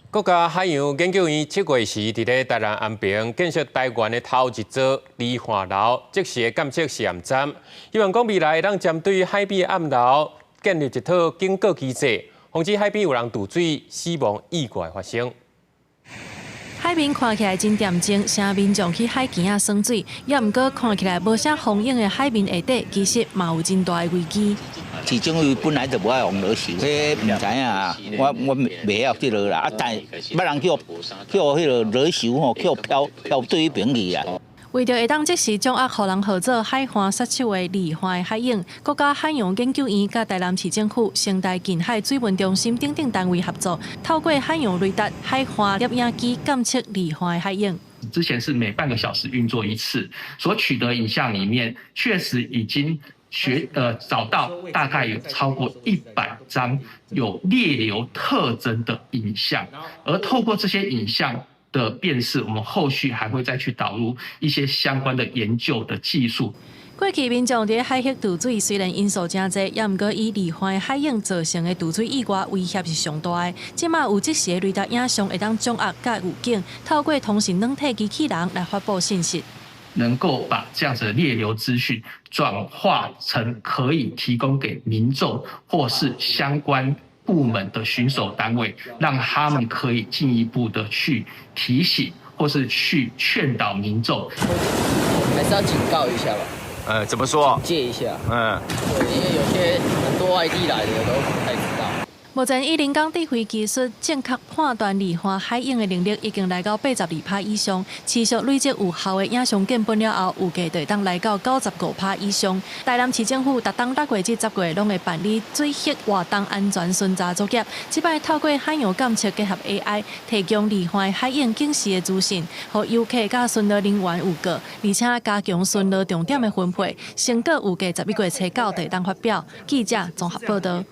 國家海洋研究院7月時，佇咧台南安平建設台灣的頭一座離岸流即時的監測試驗站，希望講未來會當針對海邊的暗流建立一套警告機制，防止海邊有人墜水、死亡意外發生。海面看起來真恬靜，啥民眾去海墘仔耍水，也毋過看起來無啥風湧的海面下底，其實嘛有真大的危機。市政府本來就無愛予落泅，彼毋知影，我袂曉這个啦。啊，但捌人去予彼个落泅吼，去予飄飄對彼爿去啊。為著會當即時掌握予人號做海岸殺手的離岸海湧，國家海洋研究院佮台南市政府、成大近海水文中心等等單位合作，透過海洋雷達、海岸攝影機監測離岸海湧。之前是每半個小時運作一次，所取得影像裡面確實已經找到大概有超過100張有裂流特徵的影像，而透過這些影像的辨識，我們後續還會再去導入一些相關的研究的技術。過去民眾佇海域墜水，雖然因素誠濟，也毋過以離岸海湧造成的墜水意外威脅是上大的。這馬有即時的雷達影像，會當掌握佮預警，透過通訊軟體機器人來發布信息。能夠把這樣子的裂流資訊轉化成可以提供給民眾或是相關部門的巡守單位，讓他們可以進一步的去提醒或是去勸導民眾。還是要警告一下吧。怎麼說？警戒一下。對，因為有些很多外地來的都不太知道。目前以人工智慧技術正確判斷離岸海湧的能力已經來到82趴以上，持續累積有效的影像建本了後，預計就會當來到95趴以上。台南市政府逐冬6月至10月攏會辦理水域活動安全巡查作業，這擺透過海洋監測結合 AI，提供離岸海湧警示的資訊，予遊客佮巡邏人員預告，而且加強巡邏重點的分配，成果預計11月初九就會當發表。記者綜合報道。